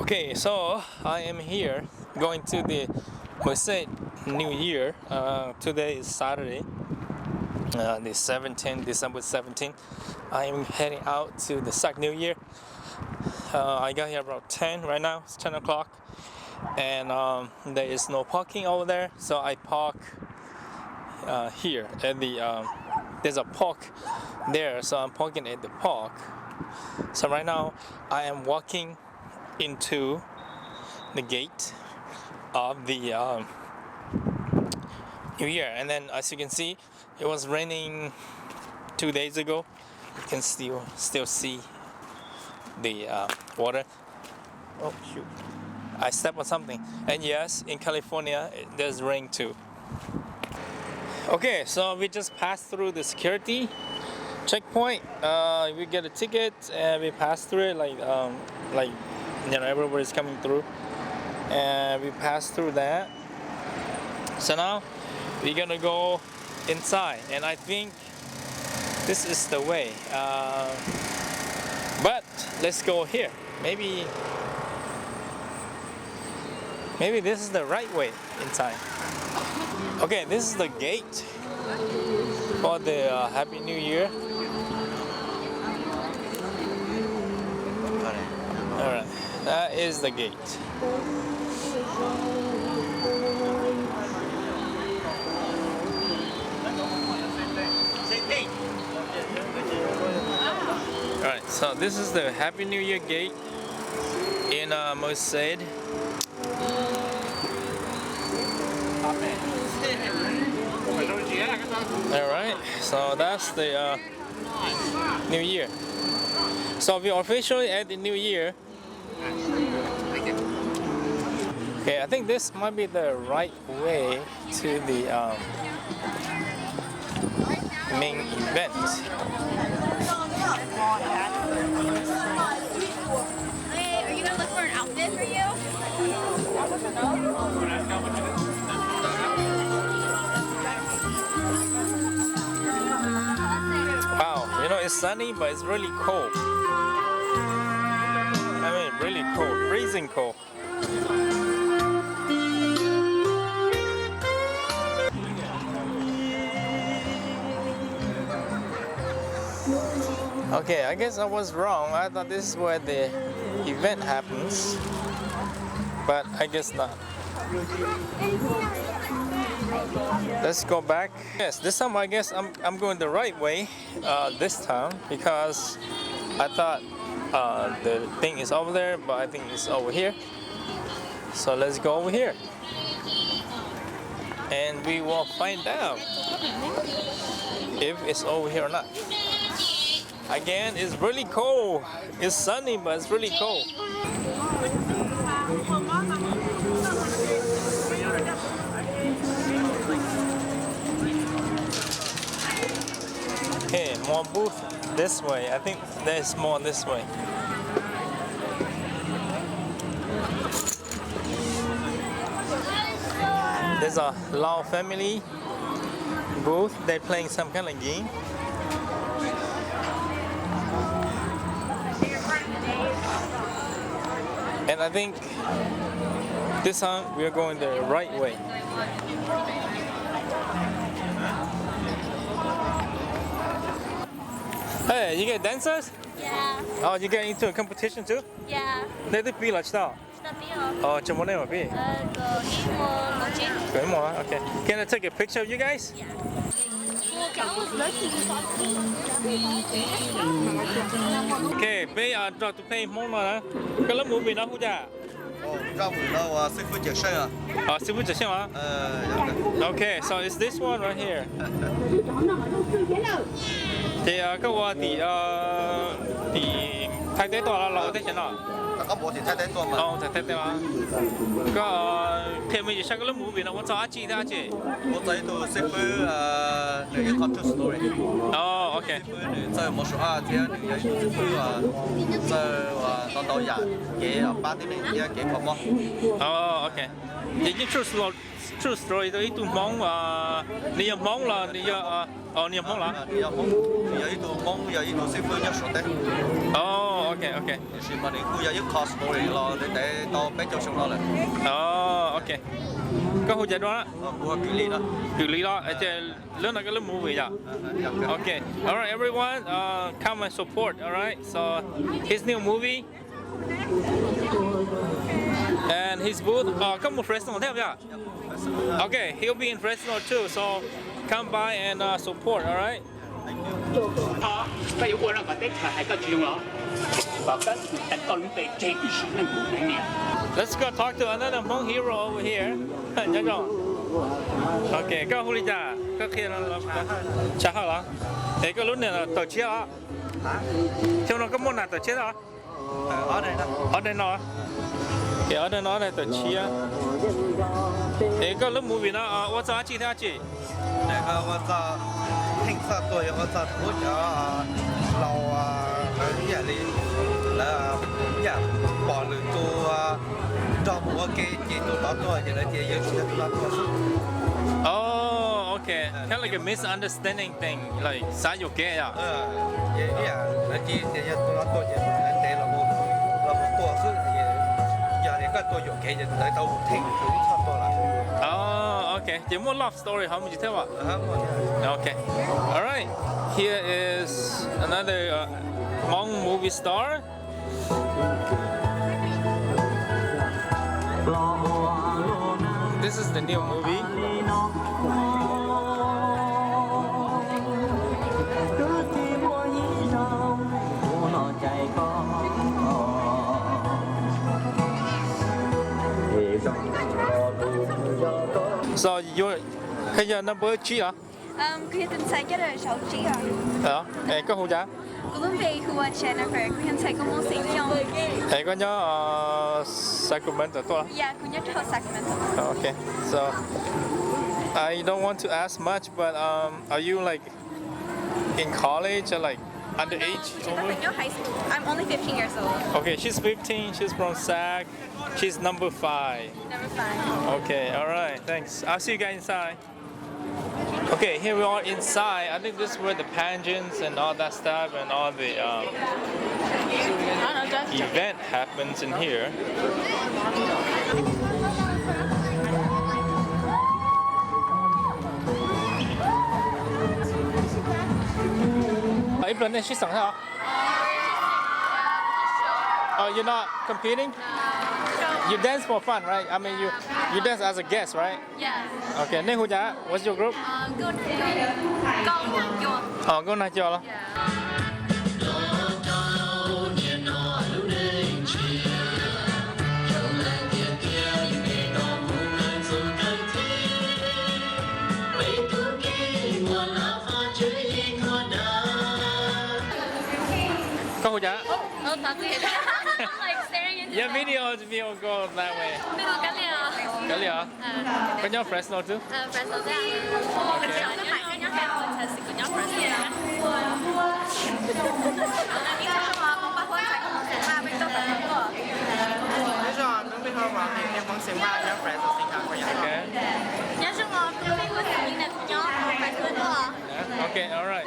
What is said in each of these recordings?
Okay, so I am here going to the Merced New Year. Uh, today is Saturday, uh, the seventeenth, December seventeenth. I am heading out to the Sac New Year. Uh, I got here about ten right now. It's ten o'clock. And um, there is no parking over there, so I park uh, here at the um, there's a park there, so I'm parking at the park. So right now I am walking into the gate of the um, New Year, and then as you can see, it was raining two days ago. You can still still see the uh, water. Oh shoot! I step on something. And yes, in California, it, there's rain too. Okay, so we just passed through the security checkpoint. Uh, we get a ticket and we pass through it like um, like you know everybody's coming through, and we pass through that. So now we're gonna go inside, and I think this is the way. Uh, but let's go here. Maybe, maybe this is the right way inside. Okay, this is the gate for the uh, Happy New Year. All right, that is the gate. All right, so this is the Happy New Year gate in uh, Merced. All right, so that's the uh, New Year. So we officially at the New Year. Okay, I think this might be the right way to the um, main event. Hey, are you gonna look for an outfit for you? Wow, you know, it's sunny, but it's really cold. I mean, really cold, freezing cold. Okay, I guess I was wrong. I thought this is where the event happens, but I guess not. Let's go back. Yes, this time I guess I'm, I'm going the right way uh, this time because I thought uh, the thing is over there, but I think it's over here. So let's go over here. And we will find out if it's over here or not. Again, it's really cold. It's sunny, but it's really cold. Okay, more booth this way. I think there's more this way. There's a Lao family booth. They're playing some kind of game. And I think this time we are going the right way. Hey, you guys dancers? Yeah. Oh, you get into a competition too? Yeah. Nej twb pib los tsis tau? Tsis tau pib os. Oh, tsis muaj nej mas pib. Kuv ib muag, ok. Can I take a picture of you guys? Yeah. Ok, peb nrog tus pheej Hmoob no na. Koj lub movie no hu cas? Xib Fwb Cawm Seej. Ok, so it's this one right here. Ces koj ua tim, tim Thaib teb tuaj los ua teb chaws no? Thaib teb. Koj qhia me ntsis saib koj lub movie no ua txog dab tsi thiab dab tsi? Ua txog ib tug xib fwb, nws ib qho true story. Ok. Xib fwb nws txawj mus sua thiab nws yog ib tug xib fwb txawj ntau ntau yam kev pab tib neeg thiab kev kho mob. Ok. Ces yeej true story rau ib tug Hmoob, nws yog Hmoob los nws yog, nws yog Hmoob los? Nws yog ib tug Hmoob, yog ib tug xib fwb nyob Suav teb. Ok, ok. Tiam sis mas nws kuj yog ib qho story los ntev ntev tau peb caug xyoo no lawm. Oh, ok. Koj hu cas dua? Hu ua Kws Lis no. Kws Lis no, ces lub no koj lub movie yom? Ok. All right, everyone, uh, come and support, all right? So, his new movie. And his booth, uh, koj mus Fresno thiab yom? Okay, he'll be in Fresno too, so come by and uh, support, all right? Koj yuav ua rau kom teb chaws hais koj tsis zoo los? Kom koj tag koj lub npe tseg ib sim neej kuv hneev niam. Let's go talk to another Hmong hero over here. Nyob zoo. Ok, koj hu li cas? Koj qhia. Tsha Hawj los? Es koj lub niag tawm tshiab os? Xyoo no koj muaj nas tawm tshiab os? Ob daim no. Ces ob daim no daim tawm tshiab. Es koj lub movie no ua txog dab tsi thiab dab tsi? Ua txog Theej txoj tuag, yog ua txog kuv cov laus, lawv ib yam li lawv ib yam pom lwm tus nrog mus ua ke ces tus tod tuag ces lawv tias yog tus tod tuag xwb. Oh, ok. Kind of like a misunderstanding thing, like xav yuam kev yom? Ces ib yam lawv cia tias yog tus tod tuag ces lawv ntev los mus, los mus tua xwb. Yog tias koj tua yuam kev ces lawv tau mus theej tus ib txoj tuag lawm. Oh, ok. Ces muaj love story hov mus tsis thiab as? Ok. All right. Here is another uh, Hmong movie star. This is the new movie. So you, koj yog number tsib os? Kuv yog tus ntxhais coj los sau tsib os. Es koj hu cas? Kuv lub npe hu ua Jennifer, kuv yog ntxhais koj Hmoob xeem Xyooj. Es koj nyob Sacramento tuaj? Yeah, kuv nyob rau Sacramento. Okay, so I don't want to ask much, but um, are you like in college or like underage? Kuv nyob high school. I'm only fifteen years old. Okay, she's fifteen, she's from Sac, she's number five. Number five. Okay, all right, thanks. I'll see you guys inside. Okay, here we are inside. I think this is where the pageants and all that stuff and all the um, event happens in here. Ib pliag nej sib xeem thiab os? Oh, you're not competing? You dance for fun, right? I mean, you you dance as a guest, right? Yes. Okay, nej hu cas? What's your group? Nkauj Nag Cua. Oh, Nkauj Nag Cua los? Koj hu cas? Your video is view go that way. Koj li os? Koj nyob Fresno too? Okay. Okay, all right.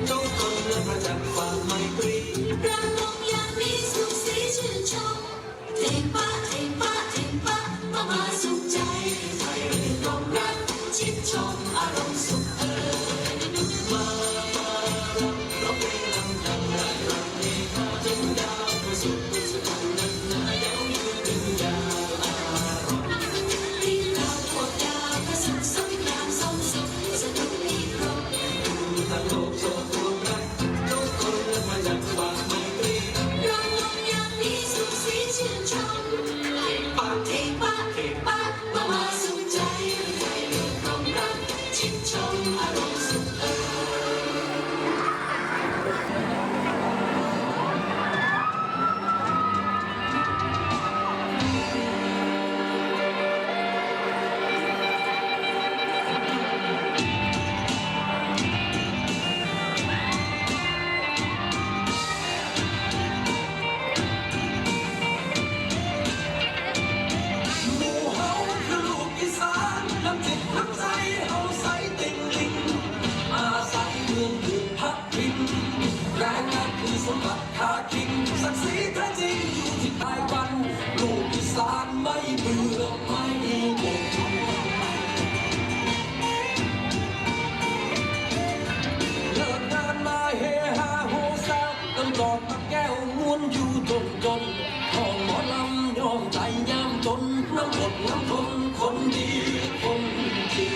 ทุกคนเริ่มมาจากความไมตรี เราลงอย่างนี้สุขสีชื่นชม เองปะ เองปะ เองปะ มา มาสุขใจ ไทยเรื่องความรัก ชื่นชมอารมณ์สุขเอ่ย มา มา เราไปรำกัน ร่ายรำเฮฮาจนดาวประสุข สุขสนานนา เย้ายืนดึงยาวอารมณ์ ที่เราพวกดาวประสุข สงกรานต์ส่งสุข สนุกอีกครบ ตลกโศกรวมรัก ทุกคนเริ่มมาจากความไมตรี เราลงอย่างนี้สุขสีชื่นชม เทปะ เทปะ เทปะ มา มาสุขใจ ไทยเรื่องความรัก ชื่นชมอารมณ์สุขเอ่ย หมู่เฮาคือลูกอีสาน น้ำจิตน้ำใจเฮาใสติ่งลิง อาศัยเมืองหลวงพักพิง แรงงานคือสมบัติ ค่าคิง ศักดิ์ศรีแท้จริงอยู่ที่ปลายวัน ลูกอีสานไม่เบื่อไม่หมด เลิกงานมาเฮฮาโฮแซว กันจอดมาแก้วม่วนอยู่จนจน ห้องหมอลำยอมใจยามจน น้ำอดน้ำทนคนดีคนจริง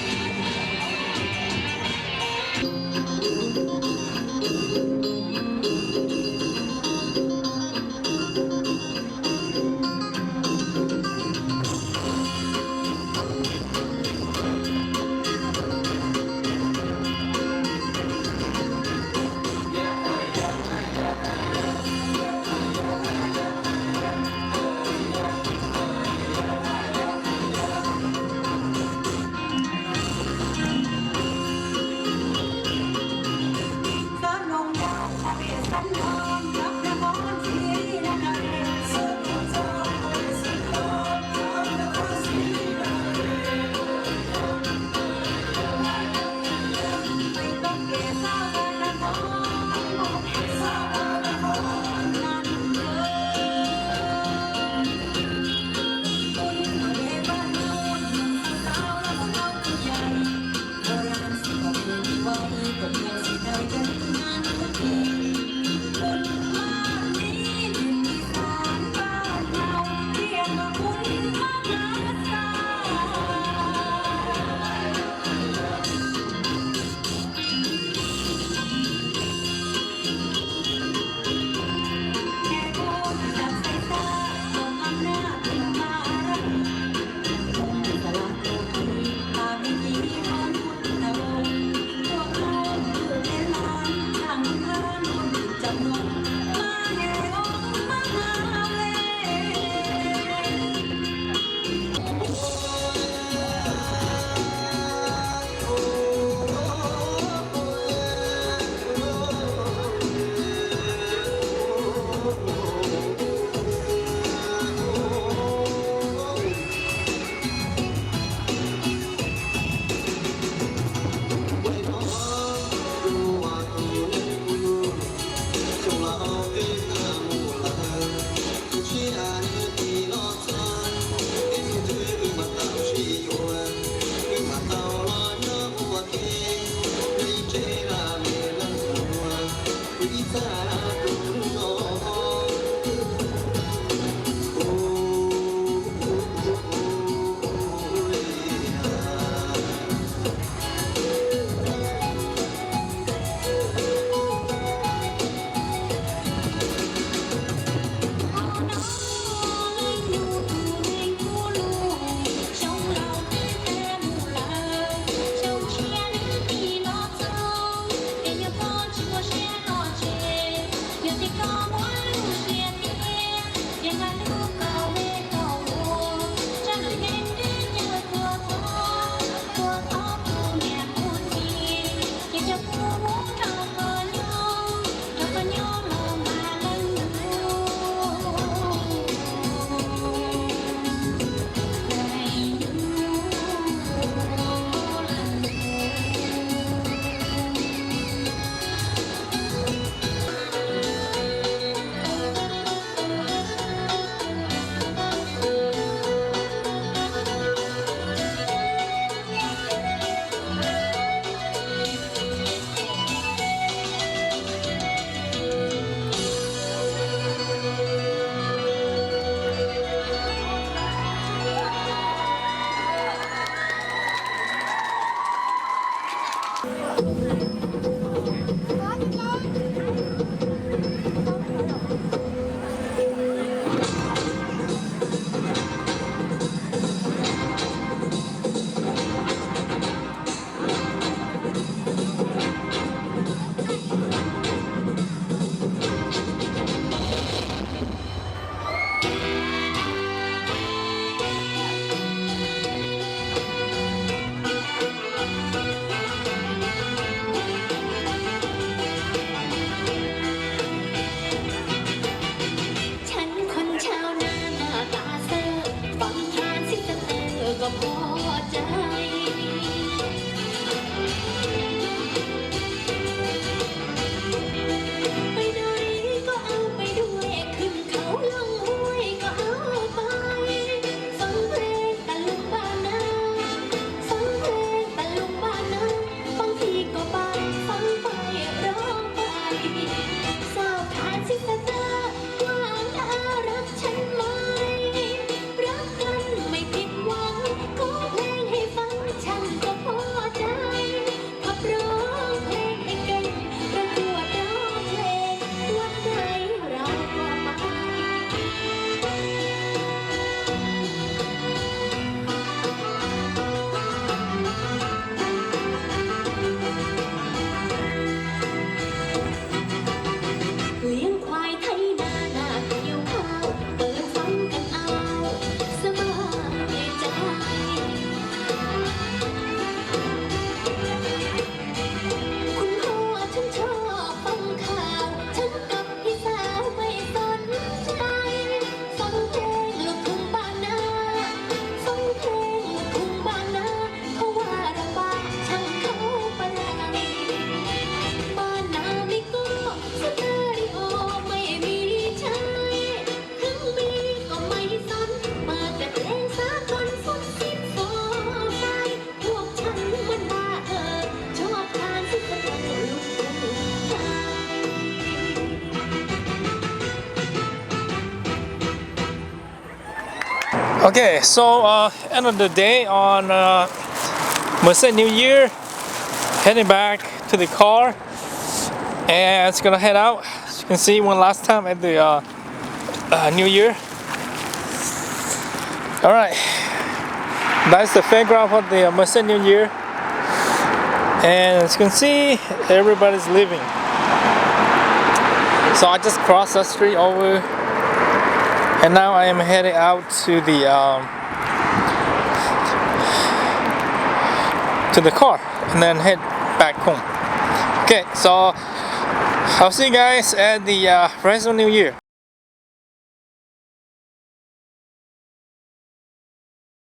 Okay, so uh, end of the day on uh, Merced New Year, heading back to the car, and it's gonna head out. As you can see, one last time at the uh, uh, New Year. All right, that's the fairground for the uh, Merced New Year, and as you can see, everybody's leaving. So I just crossed the street over, and now I am heading out to the um, to the car and then head back home. Okay, so I'll see you guys at the uh, Fresno New Year.